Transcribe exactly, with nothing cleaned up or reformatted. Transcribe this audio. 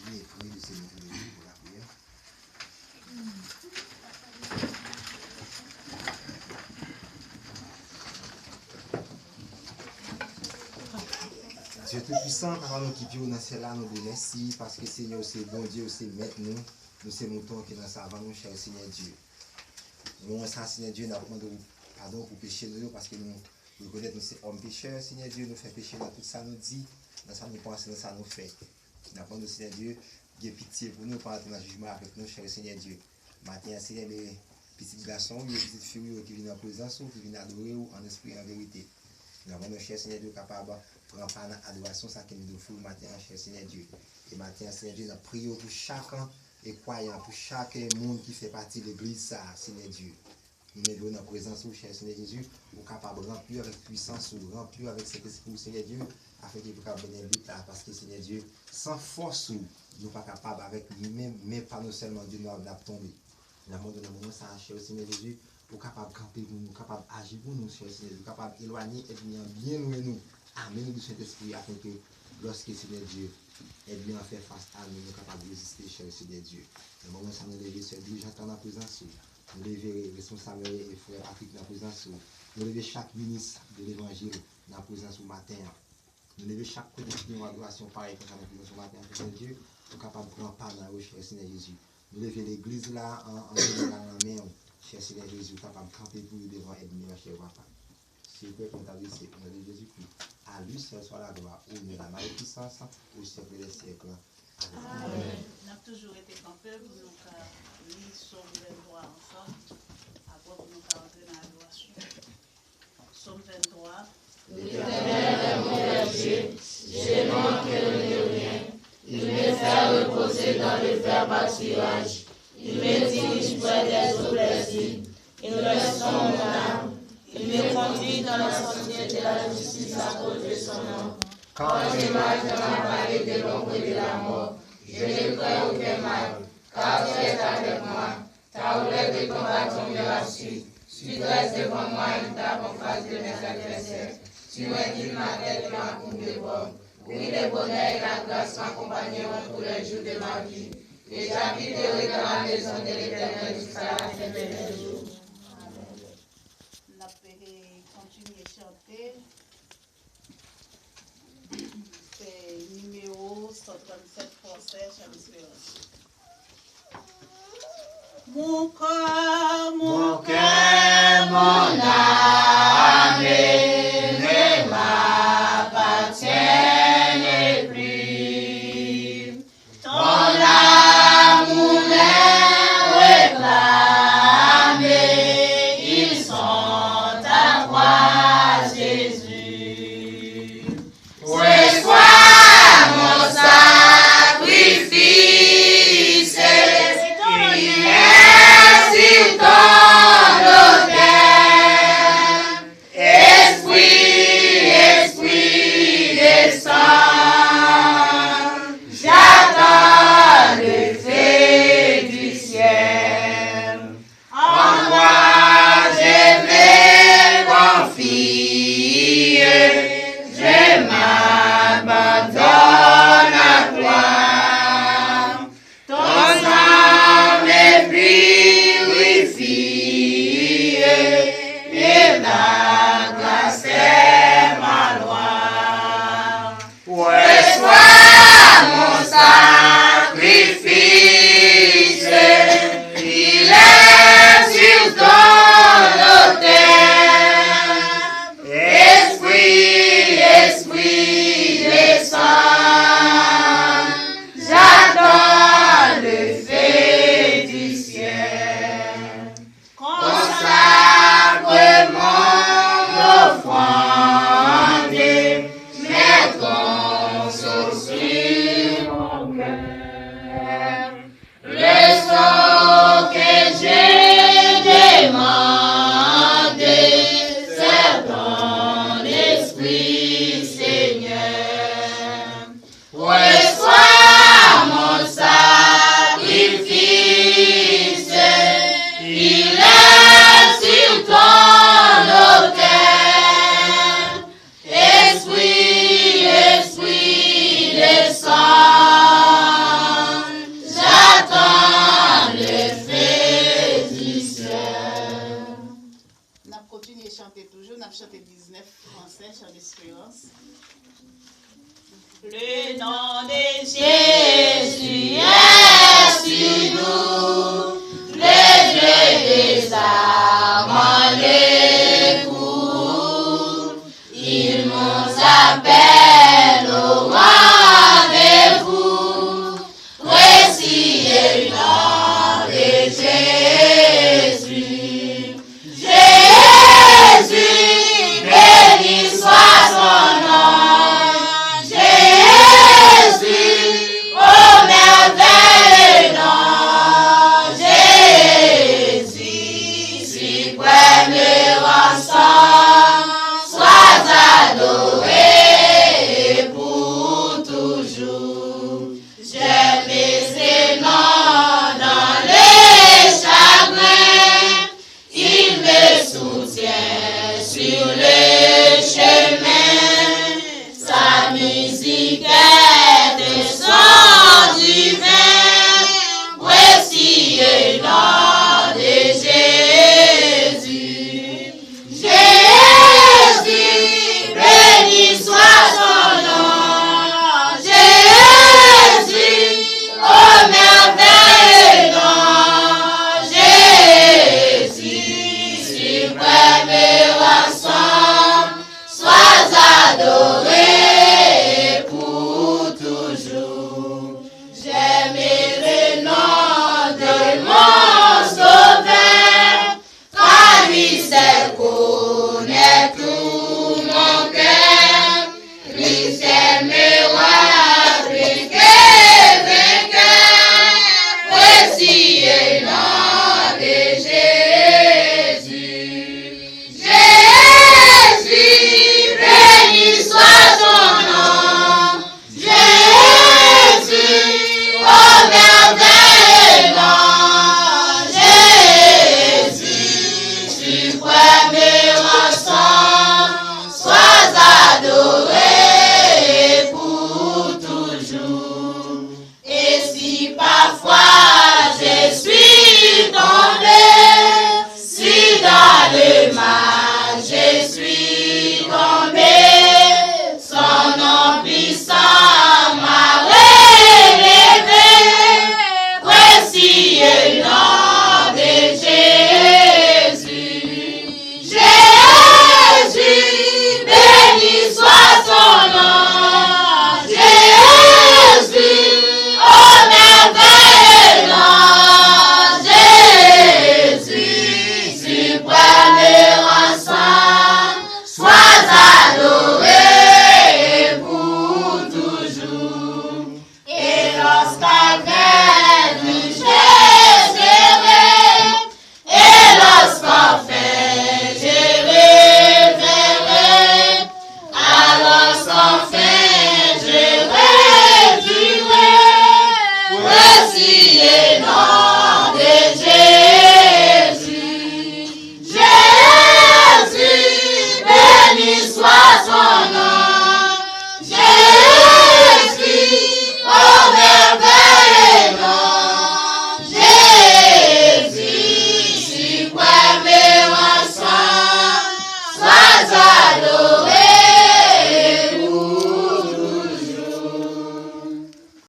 Wi, wi, se nou pou nou pou lapriyè. Dye Toupisan, Papa nou ki pi wo nan syèl la, nou di w mèsi paske Senyè, ou se Bondye, ou se Mèt nou, nou se mouton ki nan savann ou, chè Senyè Dye. Nan moman sa, Senyè Dye, n ap mande w padon pou peche nou yo, paske nou rekonèt nou se òm pechè, Senyè Dye, nou fè peche nan tout sa nou di, nan sa nou panse, nan sa nou fè. N ap mande w, Senyè Dye, gen pitye pou nou, pa antre nan jijman avèk nou, chè Senyè Dye. Maten an, Senyè, men pitit gason w yo, pitit fi w yo ki vin an prezans ou, ki vin adore w an espri e an verite. N ap mande w, chè Senyè Dye, w kapab pran pa nan adorasyon sa ke nou ofri w maten an, chè Senyè Dye. E maten an, Senyè Dye, n ap priye w pou chak e kwayan, pou chak moun ki fè pati legliz sa a, Senyè Dye. Nou leve w nan prezans ou, chè Senyè Jezi, ou kapab ranpli w avèk pwisans ou, ranpli w avèk Sentespri ou, Senyè Dye, afenke pou kapab mennen lit la, paske, Senyè Dye, san fòs ou, nou pa kapab avèk menm men pa nou sèlman, Dye, n ap, n ap tonbe. N ap mande w nan moman sa a, chè Senyè Jezi, ou kapab kanpe pou nou, ou kapab aji pou nou, chè Senyè Dye, ou kapab elwanye ènmi an byen lwen nou. Amenn nou Sentespri, afenke lòske, Senyè Dye, ènmi an fè fas a nou, nou kapab reziste, chè Senyè Dye. Nan moman sa a, nou leve sè dirijan tan nan prezans ou. Nou leve responsab e frè Patrick nan prezans ou. Nou leve chak minis de levanjil nan prezans ou maten an. Nou leve chak kote ki gen yon adorasyon parèy konsa nan prezans ou maten an, Senyè Dye, ou kapab pran pa nan yo, chè Senyè Jezi. Nou leve legliz la an, an jeneral nan men w, chè Senyè Jezi, ou kapab kanpe pou yo devan ènmi an, chè Papa. Se priyè ke nou t adrese, o non de Jezikri. A li sèl swa laglwa, onè, la mayifisans, o syèk dè syèk. Amèn. N ap toujou rete kanpe pou nou ka li Sòm venntwa ansanm, apre pou nou ka antre nan adorasyon. Sòm venntwa. L'Éternel est mon berger, je ne manquerai de rien. Il me fait reposer dans de verts pâturages. Il me dirige près des eaux paisibles. Il restaure mon âme. Il me conduit dans les sentiers de la justice à cause de son nom. Quand je marche dans la vallée de l'ombre de la mort, je ne crains aucun mal, car tu es avec moi. Ta roulette et ton bâton me rassurent. Tu dresses devant moi une table en face de mes adversaires. Tu inclines ma tête dans la coupe de bord. Oui, le bonheur et la grâce m'accompagneront tous les jours de ma vie. Et j'habiterai dans la maison de l'Éternel jusqu'à la fin de mes jours. N ap, eh, kontinye chante. Se nimewo san trannsèt fransè, Chant d'Espérance. Mon corps, mon cœur, mon âme ne m'appartiennent plus. Ton amour m'est réclamé, ils sont à toi, Jésus. Reçois mon sacrifice, il est sur ton autel. Esprit Espérance. Le nom de Jésus